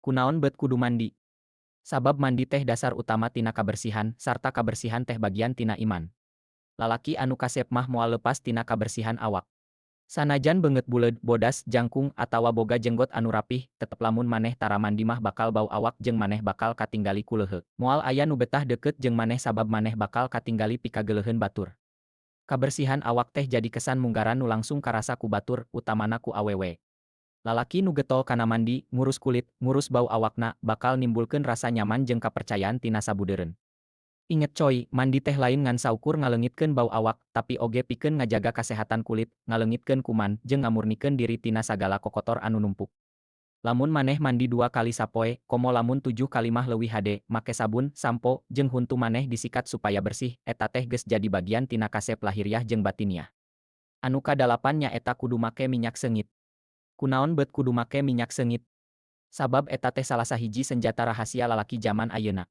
Kunaon bet kudu mandi? Sabab mandi teh dasar utama tina kabersihan, sarta kabersihan teh bagian tina iman. Lalaki anu kasep mah moal lepas tina kabersihan awak. Sanajan beungeut buleud, bodas, jangkung, atawa boga jenggot anu rapih, tetep lamun maneh tara mandi mah bakal bau awak jeung maneh bakal katinggali ku leuheuk. Moal aya nu betah deukeut jeung maneh sabab maneh bakal katinggali pikageleuheun batur. Kabersihan awak teh jadi kesan munggaran nu langsung karasa ku batur, utamana ku awewe. Lalaki nu getol kana mandi, ngurus kulit, ngurus bau awakna, bakal nimbulkeun rasa nyaman jeung kapercayaan tina sabudeureun. Inget coy, mandi teh lain ngan saukur ngaleungitkeun bau awak, tapi oge pikeun ngajaga kasehatan kulit, ngaleungitkeun kuman, jeung ngamurnikeun diri tina sagala kokotor anu numpuk. Lamun maneh mandi 2 kali sapoe, komo lamun 7 kali mah leuwih hade, make sabun, sampo, jeung huntu maneh disikat supaya bersih, eta teh geus jadi bagian tina kasep lahiriah jeung batiniah. Anu kadalapan nyaeta kudu make minyak seungit. Kunaon bet kudu make minyak seungit? Sabab eta teh salah sahiji senjata rahasia lalaki jaman ayeuna.